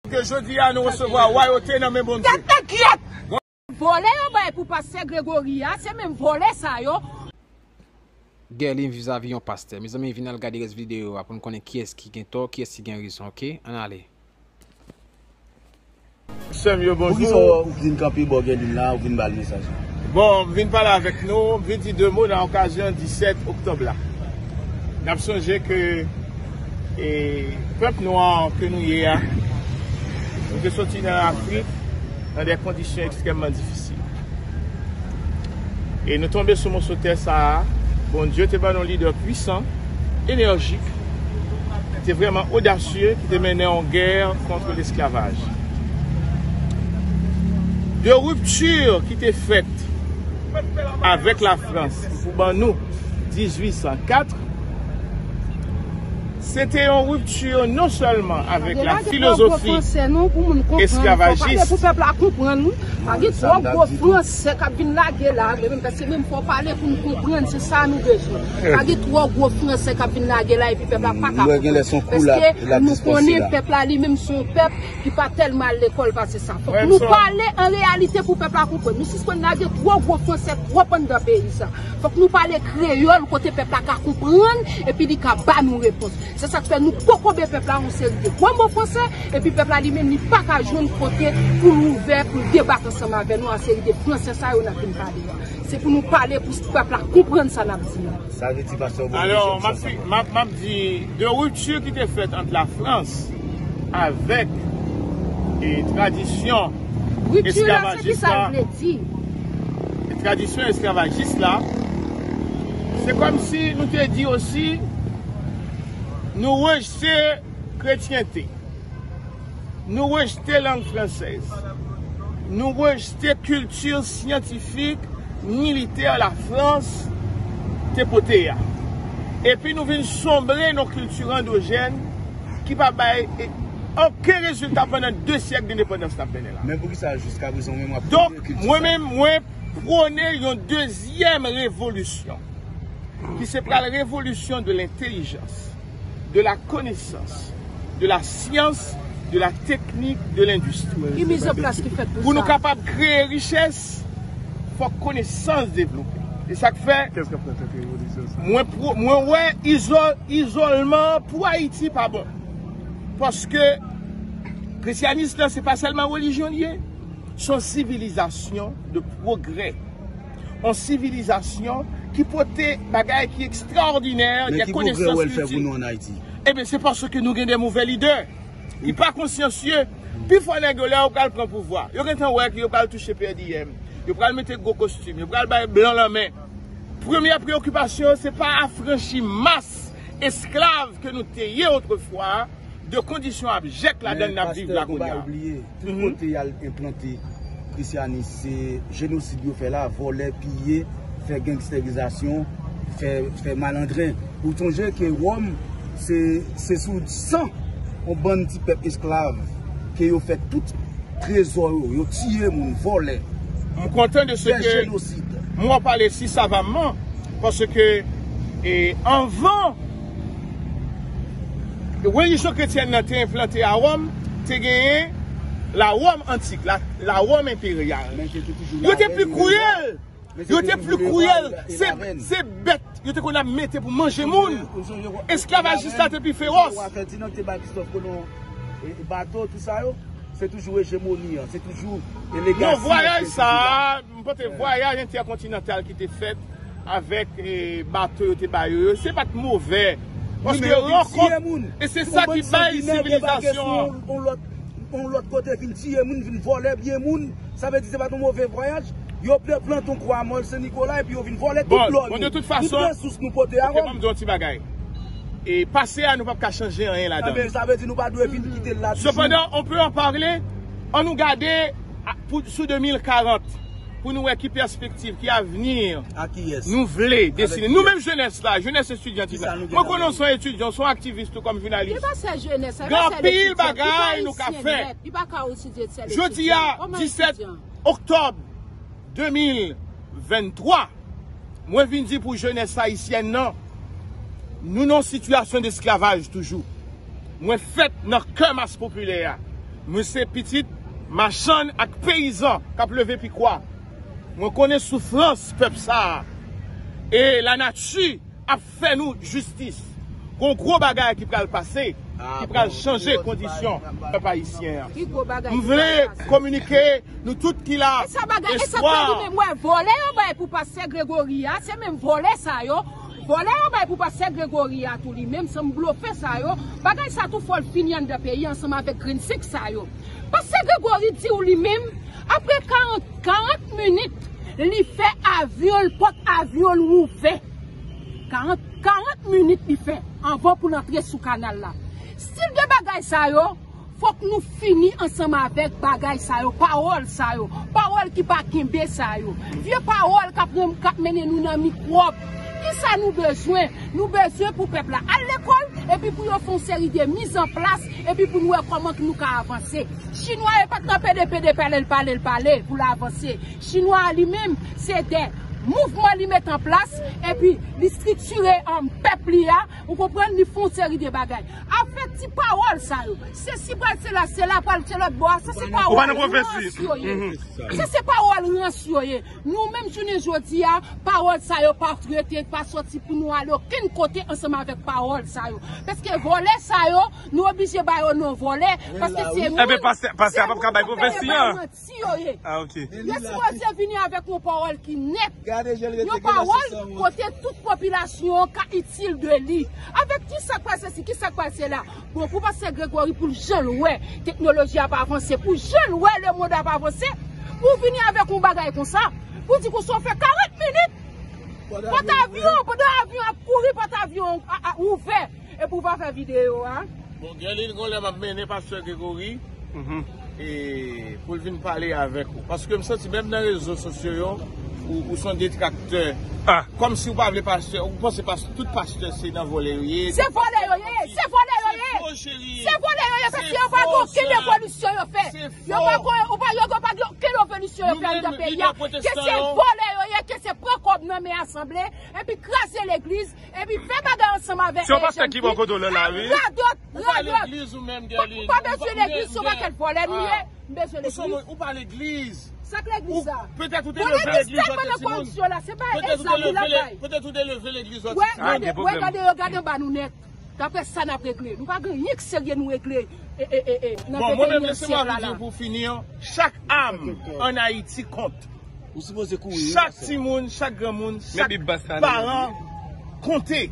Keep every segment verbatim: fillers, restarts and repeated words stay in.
Ke jodi a nou resevwa wayote nan men Bondye. Tèt nan kyèt! Vòlè yo bay pou pastè Gregory a, se menm vòlè sa yo. Gèlin vizavi yon pastè. Mezanmi, vin al gade rès videyo a pou n konnen kiyès ki gen tò, kiyès ki gen rezon, oke? Ann ale. Sè m yo, bonjou. Poukisa w vin kanpe bò Gèlin la, ou vin ba l mesaj la? Bon, m vin pale avèk nou, m vin di de mo nan okazyon disèt oktòb la. N ap sonje ke e, pèp nwa ke nou ye a, nou te soti nan Afrik nan de kondisyon ekstrèmman difisil. E nou tonbe sou moso tè sa a. Bondye te ban nou lidè pwisan, enèjik, ki te vrèman odasye, ki te mennen yon gè kont lesklavaj. De ripti ki te fèt avèk Lafrans pou ban nou dizuit san kat, se te yon ripti non sèlman avèk la filozofi esklavajis. Pa gen twò gwo fransè k ap vin lage la, men menm se menm fò pale pou n konprann, se sa nou bezwen. Pa gen twò gwo fransè k ap vin lage la epi pèp la pa ka konprann. Paske nou konnen pèp la li menm se yon pèp ki pa tèlman al lekòl pase sa. Fòk nou pale an reyalite pou pèp la konprann. Nou sispann lage twò gwo fransè twòp anndan peyi sa. Fòk nou pale kreyòl kote pèp la ka konprann epi li ka ba nou repons. Se sa k fè nou kokobe pèp la yon seri de gwo mo fransè, epi pèp la li menm li pa ka jwenn kote pou l ouvè, pou l debake ansanm avè nou an seri de fransè sa yo n ap vin pale a. Se pou nou pale pou pèp la konprann sa n ap di a. Sa vle di pastè w bon. Alò, m ap, m ap, m ap di de ripti ki te fèt ant Lafrans avèk e, tradisyon esklavajis la. Tradisyon esklavajis la, se kòmsi nou te di osi, nou rejte kretyente, nou rejte lang fransèz, nou rejte kilti syantifik, militè Lafrans te pote a. Epi nou vin sonbre nan kilti andwojèn ki pa bay e, okenn rezilta pandan de syèk de endepandans n ap mennen la. Men poukisa jiskaprezan ou menm w ap pwone kilti sa? Donk, mwen menm, mwen pwone yon dezyèm revolisyon, ki se pral revolisyon de lentèlijans, de la konesans, de la syans, de la teknik, de lendistri. Ki mizanplas ki fèt pou sa? Pou nou kapab kreye richès, fòk konesans devlope. E sa k fè mwen, mwen wè izò, izòlman pou Ayiti pa bon. Paske Krisyanis lan se pa sèlman relijyon li ye, se yon sivilizasyon de pwogrè. Yon sivilizasyon ki pote bagay ki ekstraòdinè, de konesans kilti. Ebyen, se paske nou gen de movè lidè ki pa konsyansye. Pifò nèg yo, lè yo pral pran pouvwa, yo gentan wè ke yo pral touche P D M, yo pral mete gwo kostim, yo pral bay blan lanmen. Premyè preyokipasyon yo, se pa afranchi mas esklav ke nou te ye otrefwa a, de kondisyon abjèk ladan n ap viv la kounye a. Men pastè, ou pa bliye, tout kote y al enplante krisyanis, se jenosid yo fè la, vòlè, piye, fè gangsterizasyon, fè, fè malandren. Ou sonje ke Wòm, se, se sou san yon bann ti pèp esklav ke yo fè tout trezò yo, yo tiye moun, vòlè, fè jenosid. M kontan de se ke m wè w pale si savamman, paske, e, anvan relijyon kretyèn nan te enplante a Wòm, te genyen la Wòm antik, la, la Wòm enperyal. Yo te pi kriyèl. Yo te pi kriyèl. Se, se bèt yo te konn ap mete pou manje moun. Esklavajis la te pi fewòs. Fèdinan te bay Kristòf Kolon bato, tout sa yo. Se toujou ejemoni an, se toujou legasi. Non, vwayaj sa a, m panse vwayaj entèkontinantal ki te fèt avèk e, bato yo te ba yo yo, se pa t move. Paske rankont, e se sa ki bay sivilizasyon an. Yon lòt kote vin tiye moun, vin vòlè byen moun, sa vle di se pa t yon move vwayaj. Yo plante yon kwa Mòl Sen Nikola epi yo vin vòlè tout lò nou, tout resous nou pote a Wòm. Bon, de tout fason, oke, ban m di yon ti bagay. E pase a, nou p ap ka chanje anyen ladan l. Sa vle di nou pa dwe vin kite l la toujou. Sepandan, on peut en parler, ann nou gade a, pou, sou de mil karant, pou nou wè ki pèspektiv, ki avni nou vle desine. Nou menm jenès la, jenès estidyant la. Mwen konnen w se yon etidyan, w se yon aktivis tou kòm jounalis. Gen anpil bagay nou ka fè. Jodi a, disèt oktòb de mil venntwa, mwen vin di pou jenès ayisyèn nan, nou nan yon sitiyasyon desklavaj toujou. Mwen fèt nan kè mas popilè a. Mwen se pitit machann ak peyizan k ap leve pikwa. Mwen konnen soufrans pèp sa a. E lanati ap fè nou jistis. Gon gwo bagay ki pral pase, ki pral chanje kondisyon pèp ayisyen an. M vle kominike nou tout ki la, e sa bagay, e sa bagay li menm, wè, vòlè yo bay pou pastè Gregory a, se menm vòlè sa yo. Vòlè yo bay pou pastè Gregory a tou li menm, sanm blofe sa yo. Bagay sa tou fò l fini anndan peyi ansanm avèk grenn senk sa yo. Pastè Gregory di w li menm, apre karant, karant minit, li fè avyon l, pòt avyon l ouvè. Karant, karant minit li fè anvan pou l antre sou kanal la. Stil de bagay sa yo, fòk nou fini ansanm avèk bagay sa yo, pawòl sa yo, pawòl ki pa kenbe sa yo, vye pawòl k ap, k ap mennen nou nan mikwòb. Kisa nou bezwen? Nou bezwen pou pèp la al lekòl, epi pou yo fè yon seri de mizanplas, epi pou nou wè kòman k nou ka avanse. Chinwa yo pa t nan pede pede pale l pale l pale pou l avanse. Chinwa a li menm, se de mouvman li met an plas, epi li estriktire, um, pèp li a, ou konprann, li fè yon seri de bagay. Afè ti pawòl sa yo, se si pral se la, se la pral se lòt bò a, sa se pawòl rans yo ye. Sa se pawòl rans yo ye. Nou menm jounen jodi a, pawòl sa yo pa rete, pa soti pou nou ale okenn kote ansanm avèk pawòl sa yo. Paske vòlè sa yo, nou oblije ba yo non vòlè, paske se moun. Ebyen, pastè, pastè a p ap ka bay pwofesi an. Manti yo ye. Ah, ok. Yo sipoze vini avèk yon pawòl ki nèt. Yon pawòl kote tout popilasyon an ka itil de li. Avèk ki sa k pral sesi, ki sa k pral sela. Bon, pou pastè Gregory, pou l jan l wè teknoloji a pa avanse, pou jan l wè lemonn ap avanse, pou vini avèk yon bagay konsa, pou di konsa w fè karant minit, pòt avyon, pandan avyon ap kouri, pòt avyon a, a, ouvè, epi w pa fè videyo a. Bon, Guerline, gon lè m ap mennen pastè Gregory, e, pou l vin pale avèk ou. Paske m santi menm nan rezo sosyo yo, ou, ou se yon detraktè. Ah. Kòmsi ou pa vle pastè, ou panse pas-, tout pastè se nan vòlè yo ye. Se vòlè yo ye, se vòlè yo ye. Se vòlè yo ye, paske yo pa gen okenn evolisyon yo fè. Yo pa gen, yo pa, yo pa gen okenn evolisyon yo fè anndan peyi a. Ke se vòlè yo ye, ke se pran kòb nan men asanble, epi kraze legliz, epi fè bagay ansanm avèk, se yon pastè ki bò kote w la, wi. Radòt, radòt. Ou pa legliz ou menm, Guerline. Ou pa bezwen legliz, se yon pakèt vòlè nou ye. M bezwen legliz. Ou pa legliz. Sa k legliz la? Petèt ou te leve legliz lòt timoun. Petèt ou te leve legliz lòt timoun. Wè, gade, wè, gade yo, gade anba nou nèt. Daprè sa n ap regle. Nou pa gen anyen k serye nou regle. E, e, e, e, nan vennde syèk la, la. Bon, mwen menm, lese m di w pou fini an, chak am ann Ayiti kont. Ou sipoze kouri, wi, pastè. Chak timoun, chak granmoun, chak paran konte.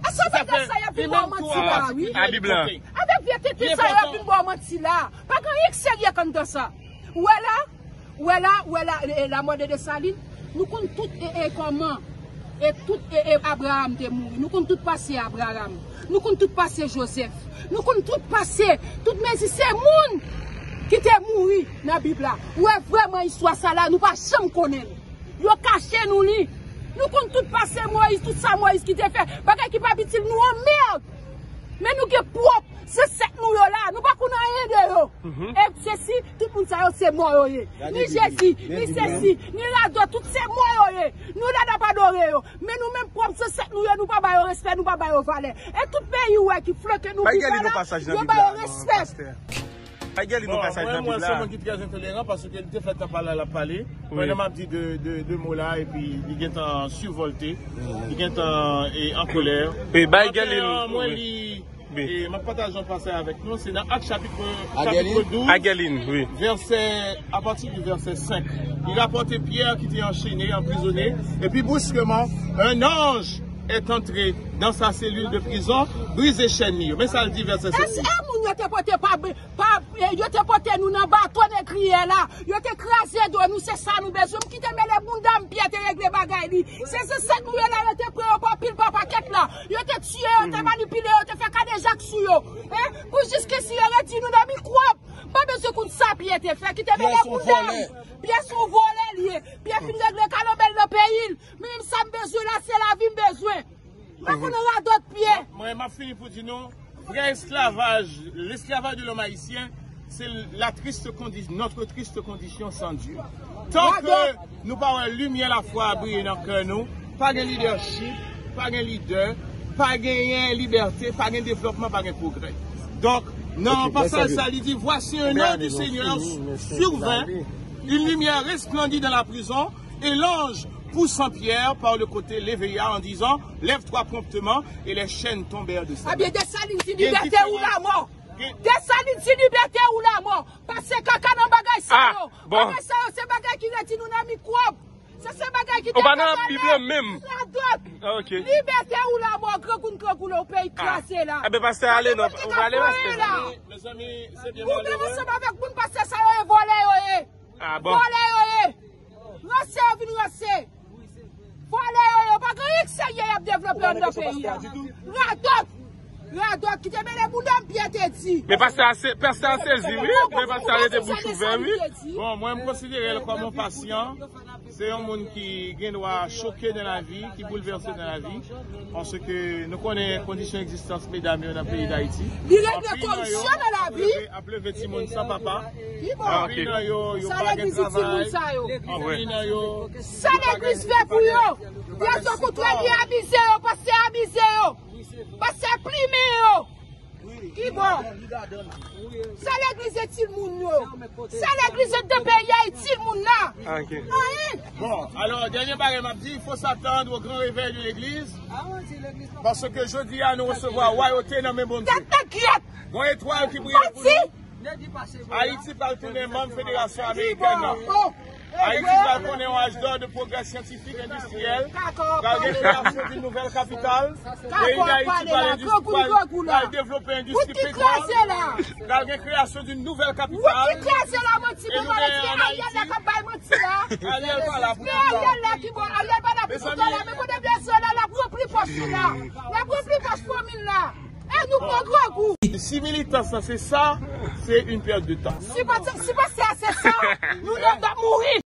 A sa bagay sa y ap vin ba w manti la, wi. Avèk vye tenten sa y ap vin ba w manti la. Pa gen anyen k serye k anndan sa. Ou wè la? Ou wè la, ou wè la, e, e, lamò de Desalin? Nou konn tout, e, e, kòman, e, tout, e, e, Abraram te mouri. Nou konn tout pase Abraram. Nou konn tout pase Jozèf. Nou konn tout pase, tout mezi se moun ki te mouri nan Bib la. Ou wè vrèman istwa sa la, nou pa janm konnen l. Yo kache nou li. Nou konn tout pase Moyiz, tout sa Moyiz ki te fè. Bagay ki pa itil nou, oh merde! Men nou gen pwòp zansèt nou yo la. Nou pa konn anyen de yo. E sesi, tout moun sa yo se mò yo ye. Ni Jezi, ni sesi, ni radòt, tout se mò yo ye. Nou la n ap adore yo. Men nou menm pwòp zansèt nou yo, nou pa ba yo respè, nou pa ba yo valè. E tout peyi ou wè ki flanke nou pi fò la, yo ba yo respè. Bon, mwen, mwen se yon moun ki trè entoleran paske li te fèt nan pale a, l ap pale. Pandan m ap di de, de, de mo la, epi li gentan sivòlte, li gentan, e, an kolè. Mwen, li, e, m ap pataje yon pasaj avèk nou, se nan Ak chapit, chapit douz, vèsè, apati di vèsè senk. Li rapòte Pyè ki te anchene, anprizone, epi brusquement, un ange est entré dans sa cellule de prison, brisé chèn li yo. Men sa l di, vèsè senk. E moun yo te pote pa, pa, e, yo te pote nou nan bato negriyè la. Yo te kraze do nou, se sa nou bezwen. M kite mele bounda m, Pyè te regle bagay li. Se zansèt nou yo la, yo te pran yo pa pil, pa pakèt la. Yo te tiye yo, te manipile yo, te fè kadejak sou yo. Hein? Pou jis ke si yo redui nou nan mikwòb. Pa bezwen konn sa Pyè te fè, kite mele bounda m. Pyè se yon vòlè li ye. Pyè fin regle kalonbèl nan peyi l. Men menm sa m bezwen la, se lavi m bezwen. M pa konn radòt Pyè. Mwen, m ap fini pou di nou, vrè esklavaj, l'esclavage de l'homme haïtien, c'est la triste condi-, notre triste condition sans Dieu. Tan ke nou pa wè limyè lafwa a briye nan kè nou, pa gen leadership, pa gen lidè, pa genyen libète, pa gen devlòpman, pa gen pwogrè. Donk, Nan pasaj sa, li di, Voici un ange du Seigneur survint, une lumière resplendit dans la prison, et l'ange poussant Pierre par le côté l'éveilla en disant, Lève-toi promptement, et les chaînes tombèrent de ses mains. Ebyen, Desalin di libète ou lamò. Desalin di libète ou lamò. Pase kaka nan bagay sa yo. Bagay sa yo, se bagay ki redi nou nan mikwòb. Se, se bagay ki te fè nan Bib la menm. Radòt. Libète ou lamò, grangou n grangou la, ou peyi kraze la. Enben, pastè, ale non, ou prale, pastè. Ou menm ansanm avèk moun pastè sa yo ye, vòlè yo ye. Vòlè yo ye. Ranse yo vin ranse. Vòlè yo ye. Pa gen anyen k serye y ap devlope anndan peyi a. Radòt. Radòt ki te mele moun nan byen te di. Men pastè a se, pastè a sezi, wi. Men pastè a rete bouch ouvè, wi. Bon, mwen, m konsidere l kòm yon pasyan. Se yon moun ki gen dwa choke nan lavi, ki boulvèse nan lavi. Paske nou konnen kondisyon egzistans medam yo nan peyi Dayiti. Li regle kondisyon nan lavi. Ap leve timoun san papa. Anpil nan yo, yo pa gen travay. Anpil nan yo. Sa legliz fè pou yo? Rezon kontrè, li amize yo, pastè amize yo. Pastè plimen yo. Ki bò? Sa legliz itil moun yo. Sa legliz anndan peyi a itil moun la. Anyen. Bon, alò, dènye bagay m ap di, il faut s'attendre au grand réveil de l'église. Paske jodi a, nou resevwa wayote nan men Bondye. Tèt nan kyèt. Gon etwal ki briye pou nou. Ayiti pral tounen manm Federasyon Amerikèn nan. Ayiti pral konnen yon âge d'or de progrès scientifique, industriel. Pral gen création d'une nouvelle capitale. Peyi Dayiti pral endis-, pral, pral devlope endistri petwòl. Pral gen création d'une nouvelle capitale. E nou genyen an Ayiti. Ariel pa la pou tout tan. Mezanmi, E nou pran grangou. Si militans lan se sa, se une perte de temps. Si pa, si pa se, se sa, nou nan ap mouri.